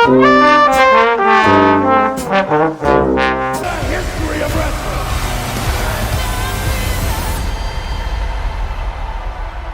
History of wrestling.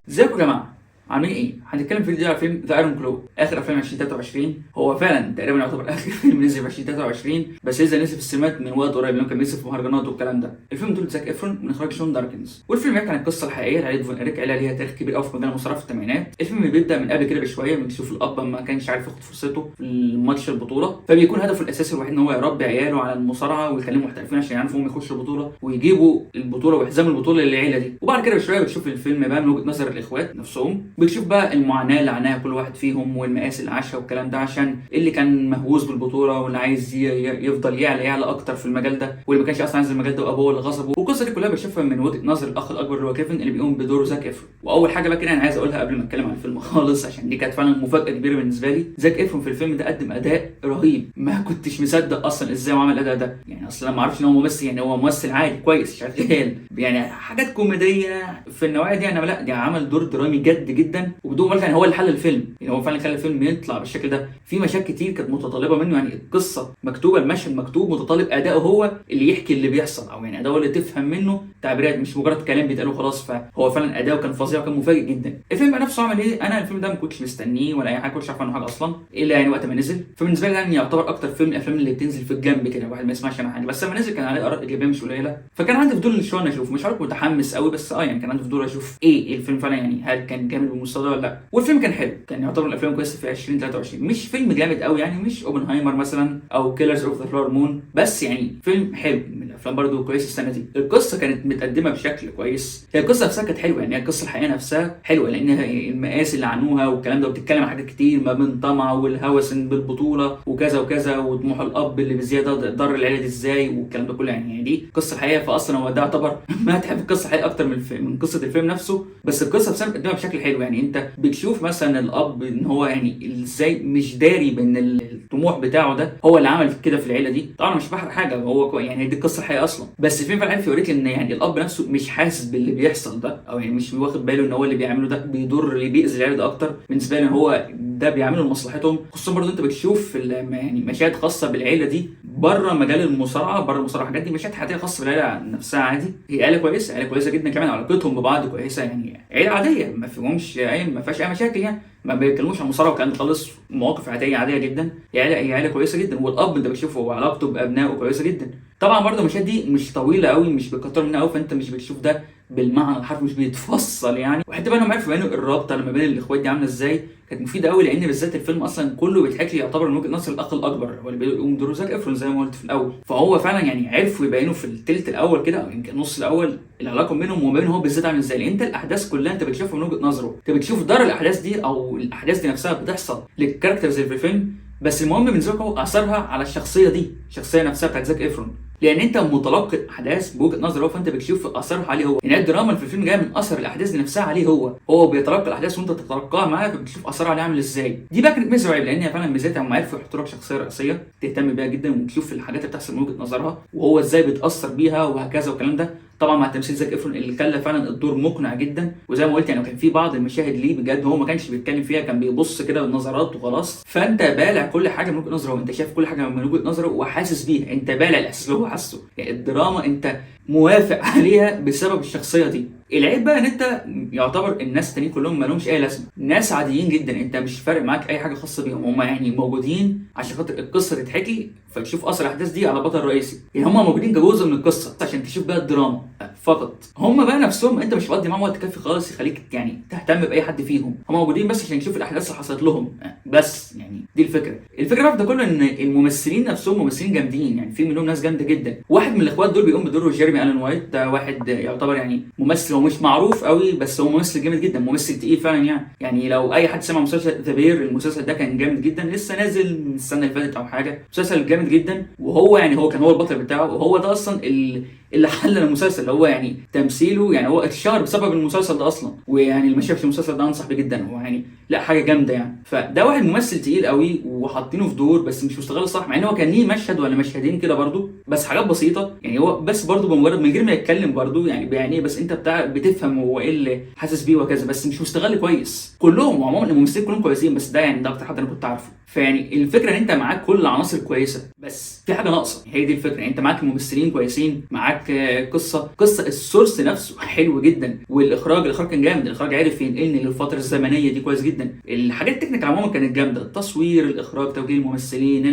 ازيكم يا جماعة، عاملين ايه؟ هنتكلم في الفيديو ده على فيلم The Iron Claw، اخر افلام 2023. هو فعلا تقريبا يعتبر اخر فيلم نزل في 2023، بس لسه نزل في السينمات من وقت قريب لانه كان نزل في مهرجانات والكلام ده. الفيلم بطولة زاك افرون من اخراج شون داركنز، والفيلم بيحكي عن القصة الحقيقية لعائلة فون اريك، عيله ليها تاريخ كبير قوي في مجال المصارعة في الثمانينات. الفيلم بيبدا من قبل كده بشويه، بنشوف الاب ما كانش عارف ياخد فرصته في الماتش البطولة، فبيكون هدفه الاساسي الوحيد ان هو يربي عياله على المصارعة ويخليهم محترفين عشان يعرفوا هم يخشوا البطولة ويجيبوا البطولة ويحزموا البطولة للعيلة دي. وبعد كده بشوية بتشوف الفيلم بقى من وجهه نظر الاخوات نفسهم، بتشوف بقى المعاناة اللي عاناها كل واحد فيهم والمآسي اللي عاشها والكلام ده، عشان اللي كان مهووس بالبطولة واللي عايز يفضل يعلى اكتر في المجال ده، واللي ما كانش اصلا عايز المجال ده وابوه اللي غصبه. والقصه دي كلها بشوفها من وجهه نظر الاخ الاكبر اللي هو كيفن، اللي بيقوم بدور زاك افرون. واول حاجة بقى كده انا عايز اقولها قبل ما اتكلم عن الفيلم خالص، عشان دي كانت فعلا مفاجاة كبيرة بالنسبة لي، زاك افرون في الفيلم ده قدم اداء رهيب، ما كنتش مصدق اصلا ازاي هو عمل الاداء ده. يعني اصلا ما اعرفش ان هو ممثل، يعني هو ممثل عادي كويس شغال يعني حاجات كوميدية في النوعية دي، يعني لا ده عمل دور درامي جد جدا وبدون مبالغه، يعني هو اللي حل الفيلم، يعني هو فعلا خلى الفيلم يطلع بالشكل ده. في مشاهد كتير كانت متطلبه منه، يعني القصة مكتوبة، المشهد مكتوب، متطلب اداؤه هو اللي يحكي اللي بيحصل، او يعني اداؤه اللي تفهم منه تعبيرات مش مجرد كلام بيتقال وخلاص. فهو فعلا اداؤه كان فظيع وكان مفاجئ جدا. الفيلم بقى نفسه عمل ايه؟ انا الفيلم ده ما كنتش مستنيه ولا اي حاجة، كنتش عارف عنه حاجة اصلا الا يعني وقت ما نزل. فبالنسبه لي يعني يعتبر اكتر فيلم الافلام اللي بتنزل في الجنب كده الواحد ما يسمعش عنها حاجة، بس لما نزل كان عليه اراء ايجابية مش قليله، فكان عندي فضول شوية إني اشوفه. مش عارف متحمس قوي، بس يعني كان عندي فضول اشوف ايه الفيلم فعلا، يعني هل كان جامد بالمستوى ده ولا لا. والفيلم كان حلو، كان يعتبر من الافلام كويسة في 2023، مش فيلم جامد قوي يعني، مش اوبنهايمر مثلا او Killers of the Flower Moon، بس يعني فيلم حلو من الافلام برضو كويسة السنة دي. القصة كانت متقدمة بشكل كويس، هي القصة نفسها كانت حلوة، يعني هي القصة الحقيقية نفسها حلوة، لان المآسي اللي عنوها والكلام ده، وبتتكلم عن حاجات كتير ما بين طمع والهوس بالبطولة وكذا وكذا، وطموح الاب اللي بزيادة ضر العيلة دي ازاي والكلام ده كله، يعني دي قصة حقيقية. فاصلا هو ده يعتبر ما تحب القصة الحقيقية اكتر من قصة الفيلم نفسه، بس القصة نفسها متقدمة بشكل حلو. يعني انت بتشوف مثلا الاب ان هو يعني ازاي مش داري بان الطموح بتاعه ده هو اللي عمل كده في العيلة دي. طبعا مش بحرق حاجة، هو يعني دي القصة الحقيقية اصلا، بس الفيلم فعلا عارف يوريك ان يعني الاب نفسه مش حاسس باللي بيحصل ده، او يعني مش واخد باله ان هو اللي بيعمله ده بيضر اللي بيأذي العيلة ده اكتر. بالنسبة له هو ده بيعمله لمصلحتهم. خصوصا برضه انت بتشوف يعني مشاهد خاصة بالعيلة دي بره مجال المصارعة، بره المصارعة الحاجات دي مشاهد حياتيه خاصة بالعيلة نفسها عادي. هي عيله كويسة، عيله كويسة جدا، كمان علاقتهم ببعض كويسة، يعني عيله عادية ما فيهمش اي، ما فيهاش اي مشاكل، يعني ما بيتكلموش عن المصارعة والكلام ده خالص، مواقف عادية عادية جدا. هي عيله كويسة جدا، والاب انت بتشوفه وعلاقته بابنائه كويسة جدا. طبعا برضه المشاهد دي مش طويلة قوي، مش بيكتروا منها قوي، فانت مش بتشوف ده بالمعنى الحرفي، مش بيتفصل يعني. وحتى بقى انهم عرفوا يبينوا الرابطة لما بين الاخوات دي عامله ازاي، كانت مفيدة قوي، لان بالذات الفيلم اصلا كله بيتحكي يعتبر من وجهه نظر الاخ الاكبر، هو اللي بيقوم بدور زاك افرون زي ما قلت في الاول. فهو فعلا يعني عرفوا يبينوا في الثلث الاول كده او يمكن النص الاول العلاقة بينهم وما بينه هو بالذات عامل ازاي، لان انت الاحداث كلها انت بتشوفها من وجهه نظره، انت بتشوف دار الاحداث دي او الاحداث دي نفسها بتحصل لل characters اللي في الفيلم، بس المهم بالنسبة لك هو اثرها على الشخصية دي، الشخصية نفسها بتاعت زاك افرون، لان انت متلقي احداث بوجهه نظره هو، فانت بتشوف اثرها عليه هو. يعني الدراما اللي في الفيلم جاية من اثر الاحداث دي نفسها عليه هو، هو بيتلقى الاحداث وانت تتلقاها معاه، فبتشوف اثرها عليه عامل ازاي. دي بقى كانت ميزة وعيب، لان هي فعلا ميزتها هم عرفوا يحطوا لك شخصية رئيسية تهتم بيها جدا وتشوف الحاجات اللي بتحصل من وجهه نظرها وهو ازاي بيتاثر بيها وهكذا والكلام ده. طبعا مع تمثيل زاك افرون اللي خلى فعلا الدور مقنع جدا، وزي ما قلت يعني كان في بعض المشاهد ليه بجد هو ما كانش بيتكلم فيها، كان بيبص كده بالنظرات وخلاص، فانت بالع كل حاجة من وجهه نظره، وانت شايف كل حاجة من وجهه نظره وحاسس بيها، انت بالع الاحساس اللي هو حاسه، يعني الدراما انت موافق عليها بسبب الشخصية دي. العيب بقى ان انت يعتبر الناس التانيين كلهم ما لهمش اي لازمه، ناس عاديين جدا، انت مش فارق معاك اي حاجة خاصة بيهم، هم يعني موجودين عشان خاطر القصة تتحكي فتشوف اثر الاحداث دي على بطل رئيسي، يعني هم موجودين كجزء من القصة عشان تشوف بقى الدراما فقط. هم بقى نفسهم انت مش بتقضي معاهم وقت كافي خالص يخليك يعني تهتم باي حد فيهم، هم موجودين بس عشان تشوف الاحداث اللي حصلت لهم بس، يعني دي الفكرة. الفكرة بقى في ده كله ان الممثلين نفسهم ممثلين جامدين، يعني في منهم ناس جامدة جدا. واحد من الاخوات دول بيقوم بدور جيرمي الان وايت، ده واحد يعتبر يعني ممثل هو مش معروف قوي، بس هو ممثل جامد جدا، ممثل تقيل فعلا. يعني لو اي حد سمع مسلسل The Bear، المسلسل ده كان جامد جدا، لسه نازل من السنة اللي فاتت او حاجة، مسلسل جامد جدا، وهو يعني هو كان هو البطل بتاعه، وهو ده اصلا اللي حلل المسلسل، اللي هو يعني تمثيله يعني هو اتشهر بسبب المسلسل ده اصلا، ويعني اللي ما شافش المسلسل ده انصح بيه جدا، هو يعني لا حاجة جامدة يعني. فده واحد ممثل تقيل قوي وحاطينه في دور بس مش مستغل صح، مع ان هو كان ليه مشهد ولا مشهدين كده برده بس حاجات بسيطة يعني، هو بس برده بمجرد من غير ما يتكلم برده يعني بعينيه بس انت بتاع بتفهم هو ايه اللي حاسس بيه وكذا، بس مش مستغل كويس. كلهم عموما الممثلين كلهم كويسين، بس ده يعني ده اكتر حد انا كنت عارفه. فيعني الفكرة ان انت معاك كل العناصر كويسة، بس في حاجة ناقصه، هي دي الفكرة. يعني انت معاك ممثلين كويسين، معاك قصة ال source نفسه حلو جدا، والاخراج كان جامد، الاخراج عرف ينقلني للفترة الزمنية دي كويس جدا. الحاجات ال technical عموما كانت جامدة، التصوير، الاخراج، توجيه الممثلين،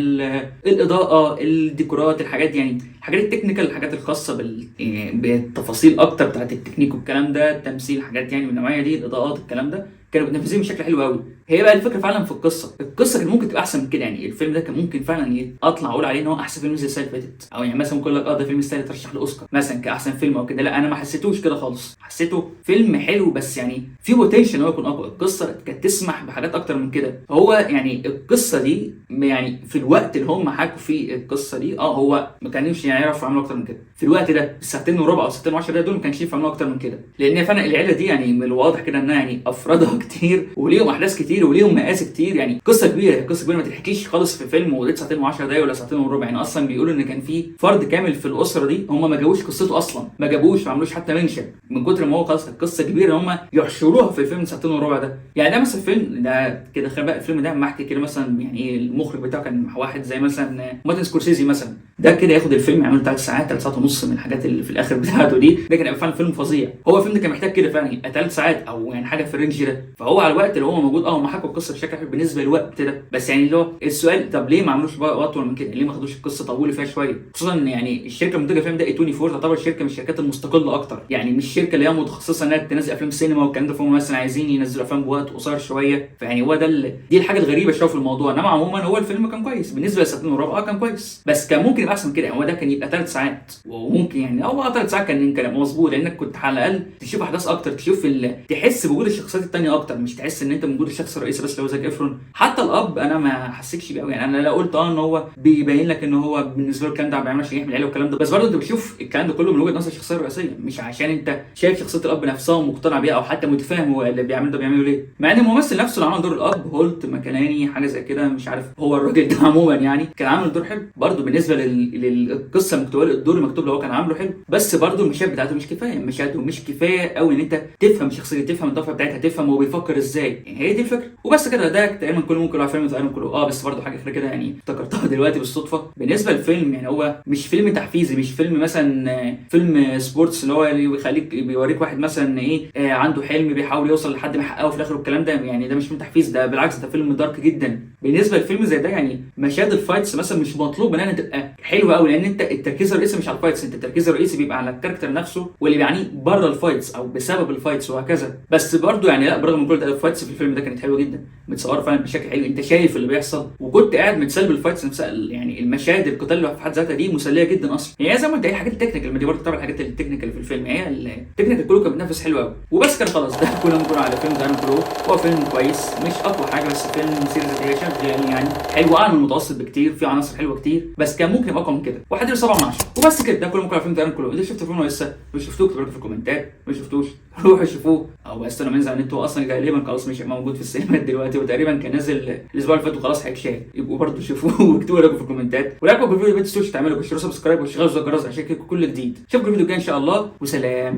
الاضاءة، الديكورات، الحاجات دي يعني الحاجات ال technical، الحاجات الخاصة يعني بالتفاصيل اكتر بتاعت التكنيك والكلام ده، التمثيل، حاجات يعني من النوعية دي، الاضاءات، الكلام ده كانوا متنفذين بشكل حلو قوي. هي بقى الفكرة فعلا في القصة كان ممكن تبقى احسن من كده. يعني الفيلم ده كان ممكن فعلا اطلع اقول عليه ان هو احسن فيلم نزل السنة اللي فاتت، او يعني مثلا ممكن اقول لك ده فيلم يستاهل يترشح لاوسكار مثلا كاحسن فيلم او كده. لا انا ما حسيتوش كده خالص، حسيته فيلم حلو بس يعني في potential ان هو يكون اقوى، القصة كانت تسمح بحاجات اكتر من كده. هو يعني القصة دي يعني في الوقت اللي هم حكوا فيه القصة دي هو ما كانوش يعني يعرفوا يعملوا اكتر من كده في الوقت ده، الساعتين وربع او ساعتين و10 دقايق دول ما كانش ينفع يعملوا اكتر من كده، لان فعلا العيلة دي يعني من الواضح كده انها يعني افرادها كتير وليهم احداث كتير وليهم مقاس كتير، يعني قصة كبيرة، قصة كبيرة ما تتحكيش خالص في فيلم وليه ساعتين و10 دقايق ولا ساعتين وربع. يعني اصلا بيقولوا ان كان في فرد كامل في الاسرة دي هم ما جابوش قصته اصلا، ما جابوش، ما عملوش حتى mention من كتر ما هو خلاص القصة كبيرة ان هم يحشروها في الفيلم ساعتين وربع ده. يعني ده مثلا فيلم ده كده خلي بقى الفيلم ده محكي كده مثلا، يعني المخرج بتاعه كان واحد زي مثلا مارتن سكورسيزي مثلا، ده كده ياخد الفيلم يعمله 3 ساعات، 3 ساعات ونص من الحاجات اللي في الاخر بتاعته دي، ده كان فعلا فيلم فظيع. هو الفيلم ده كان محتاج كده فعلا يبقى 3 ساعات او يعني حاجة في ال range ده. فهو على الوقت اللي هو موجود هم حكوا القصة بشكل حلو بالنسبة للوقت ده، بس يعني اللي هو السؤال طب ليه ما عملوش بقى اطول من كده؟ ليه ما خدوش القصة طولوا فيها شوية؟ خصوصا يعني الشركة المنتجة الفيلم ده A24 تعتبر شركة من الشركات المستقلة اكتر، يعني مش شركة اللي هي متخصصة انها تنزل افلام سينما والكلام ده، فهم مثلا عايزين ينزلوا افلام بوقت قصير شوية. فيعني هو ده دي الحاجة الغريبة شوية في الموضوع. انما عموما هو الفيلم كان كويس بالنسبة لساعتين وربع، كان كويس، بس كان ممكن يبقى احسن كده. يعني هو ده كان يبقى 3 ساعات وممكن يعني او 3 ساعات كان مظبوط، لانك كنت على الاقل تشوف احداث اكتر، تشوف تحس بوجود الشخصيات الثانية اكتر، مش تحس ان انت موجود الشخص الرئيسي بس اللي هو زاك افرون. حتى الاب انا ما حسيتش بيه قوي، يعني انا لا قلت ان هو بيبين لك ان هو بالنسبة له الكلام ده بيعمل عشان يحمي العيلة والكلام ده، بس برضه انت بتشوف الكلام ده كله من وجهه نظر الشخصية الرئيسية، مش عشان انت شايف شخصية الاب نفسها ومقتنع بيها او حتى متفاهم هو اللي بيعمله ده بيعمله ليه. مع ان الممثل نفسه اللي عمل دور الاب هولت ماكلاني حاجة زي كده، مش عارف هو الراجل ده عموما يعني كان عامل دور حلو برضه بالنسبة للقصة المكتوبة، الدور المكتوب اللي هو كان عامله حلو، بس برضه المشاهد بتاعته مش كفاية، مشاهده مش كفاية قوي ان انت تفهم شخصيته، تفهم الدفعة بتاعتها، تفهم هو بيفكر ازاي. يعني هي دي الفكرة وبس كده. ده تقريبا كل ممكن على فيلم تقريبا كله. بس برضه حاجة كده يعني افتكرتها دلوقتي بالصدفة بالنسبة للفيلم، يعني هو مش فيلم تحفيزي، مش فيلم مثلا فيلم sports اللي هو اللي بيخليك بيوريك واحد مثلا ايه عنده حلم بيحاول يوصل لحد ما يحققه في الاخر والكلام ده، يعني ده مش فيلم تحفيز، ده بالعكس ده فيلم dark جدا. بالنسبة لفيلم زي ده يعني مشاهد ال fights مثلا مش مطلوب انها تبقى حلوة قوي، لان انت التركيز الرئيسي مش على ال fights، انت التركيز الرئيسي بيبقى على ال character نفسه واللي بيعنيه بره ال fights او بسبب ال fights وهكذا. بس برضه يعني لا، برغم من كل ده ال fights في الفيلم ده كانت حلوة جدا، متصورة فعلا بشكل حلو، انت شايف اللي بيحصل وكنت قاعد متسلي بال fights نفسها، يعني المشاهد القتال اللي في حد ذاتها دي مسلية جدا اصلا. يعني زي ما انت الحاجات ال technical، ما دي برضه طبعا الحاجات ال technical في الفيلم، هي ال technical كله كان بيتنفس حلو قوي. وبس كان خلاص ده كله ممكن على فيلم The Iron Claw. هو فيلم كويس، مش اقوى حاجة، بس فيلم سيرة ذاتية شغال يعني حلو، اعلى من المتوسط بكتير، في عناصر حلوة كتير، بس كان ممكن يبقى اقوى من كده. وهديله 7 من 10 وبس كده. ده كله ممكن على فيلم The Iron Claw. انت شفت الفيلم ولا لسه؟ مش شفتوه اكتبوا في الكومنتات، ما شفتوش روحوا شوفوه او استنوا ما ينزل على النت، هو اصلا غالبا خلاص مش موجود في السينما دلوقتي، وتقريبا كان نازل الاسبوع اللي فات وخلاص هيتشال، يبقوا برضه شوفوه واكتبوا رايكم في الكومنتات. ولو عجبكم الفيديو ما تنسوش تعملوا اشتراك subscribe وشغلوا زر الجرس عشان كل جديد. اشوفكم الفيديو الجاي ان شاء الله، وسلام.